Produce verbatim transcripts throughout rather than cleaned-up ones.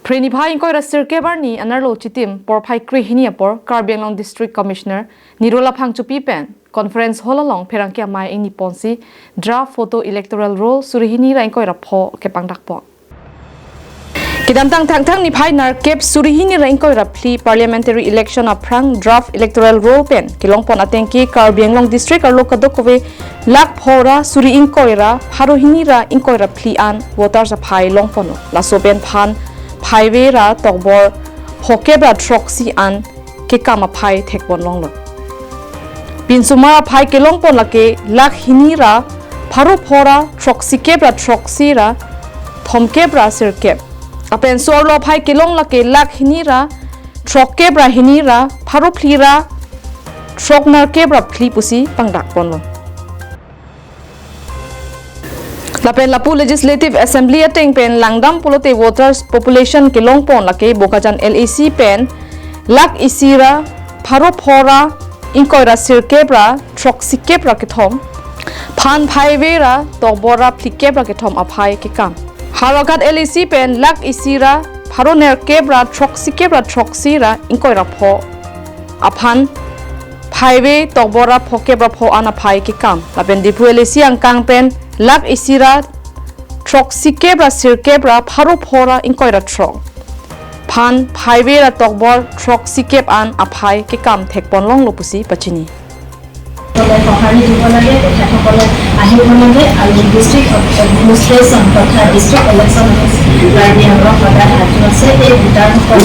Phre niphai ingkoi ra sirkep arni anerlo chitim porphai krehini apor Karbi Anglong District Commissioner Nirula Phangchopi pen Conference Hall along pherangke amei ingni ponsi draft photo electoral roll suri hini ra ingkoi ra pho kepangdak pon. Kedamtang Thangthang niphai nerkep suri hini ra ingkoi ra phli Parliamentary Election aphrang draft electoral roll pen kelong pon ateng ke Karbi Anglong District arlo kadokave lakh pho ra suri ingkoi ra pharo hini ra ingkoi ra phli an voters aphai long ponlo. Laso pen phan phaive ra tokbor phokep ra throksi an kekam aphai thek pon longlo. Pinsomar aphai kelong pon lake lakh hini ra pharo pho ra throksikep ra throksi ra thomkep ra sirkep. Lapen so-arlo aphai kelong lake lakh hini ra throkkep ra hini ra pharo phli ra throknerkep ra phli pusi pangdak ponlo. Lapen lapu Legislative Assembly ateng pen langdam pulote voters population kelong pon lake Bokajan L A C pen lakh isi ra pharo pho ra ingkoi ra sirkep ra throksikep ra kethom, phan phaive ra tokbor ra phlikep ra kethom aphai kekam. Howraghat L A C pen lakh isi ra pharo nerkep ra throksikep ra throksi ra ingkoi ra pho, aphan phaive tokbor ra phokep ra pho an aphai kekam. Lapen Diphu L A C angkang pen lakh isi ra throksikep ra sirkep ra pharo pho ra ingkoi ra throk, phan phaive ra tokbor throksikep an aphai kekam thek pon longlo pusi pachini. সকলে সঁহাৰি দিব লাগে, তেখেতসকলে আহিব লাগে আৰু district administration তথা district election Karbi আংলং সদায় সাজু আছে। এই ভোটাৰসকল,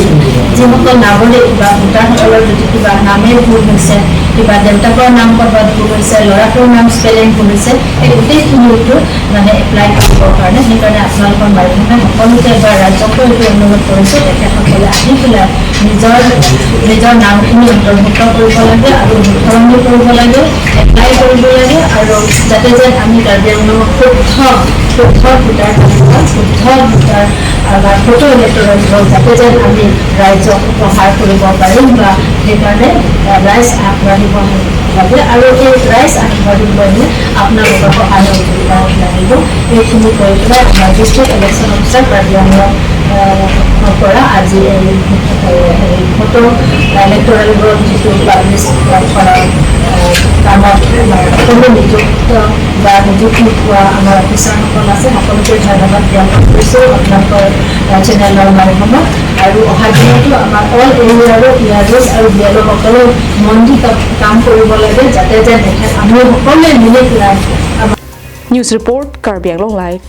যিসকল নাগৰিক বা ভোটাৰসকলৰ যদি কিবা নামে ভুল হৈছে, কিবা দেউতাকৰ নাম ক'ৰবাত ভুল হৈছে, ল'ৰাটোৰ নাম স্পেলিং ভুল হৈছে, এই গোটেইখিনি এইটো মানে এপ্লাই কৰিবৰ কাৰণে, সেইকাৰণে আপোনালোকৰ মাধ্যমে সকলোকে এবাৰ ৰাইজকো এইটো অনুৰোধ কৰিছোঁ, তেখেতসকলে আহি পেলাই নিজৰ, নিজৰ নামখিনি অন্তৰ্ভুক্ত কৰিব লাগে আৰু শুধৰণি কৰিব লাগে, এপ্লাই কৰিব লাগে আৰু যাতে যেন আমি কাৰ্বি আংলঙত শুদ্ধ, শুদ্ধ ভোটাৰ তালিকা, শুদ্ধ ভোটাৰ, আহ, বা ফটো ইলেক্টৰেল ৰোল যাতে যেন আমি ৰাইজক উপহাৰ কৰিব পাৰিম বা সেইকাৰণে, আহ, ৰাইজ আগবাঢ়িব লাগে আৰু এই ৰাইজ আগবাঢ়িবলৈ আপোনালোকৰ সহায় সহযোগিতা লাগিব। এইখিনি কৰি পেলাই আমাৰ ডিষ্ট্ৰিক্ট ইলেকশ্যন অফিচাৰ কাৰ্বি আংলং, আহ, পৰা আজি এই, এই ফটো ইলেক্টৰেল ৰোল যিটো পাব্লিছ কৰাৰ, আহ, কামত আমাৰ সকলো নিযুক্ত বা নিযুক্তি পোৱা আমাৰ অফিচাৰসকল আছে, সকলোকে ধন্যবাদ জ্ঞাপন কৰিছোঁ আপোনালোকৰ, আহ, চেনেলৰ মাধ্যমত। আৰু অহা দিনতো আমাৰ অল এৰিয়াৰো ই আৰ অ'ছ আৰু বি এল অ' সকলে মন দি কা-, কাম কৰিব লাগে, যাতে যেন তেখেত আমি সকলোৱে মিলি পেলাই আমাৰ News report, Karbi Anglong Live.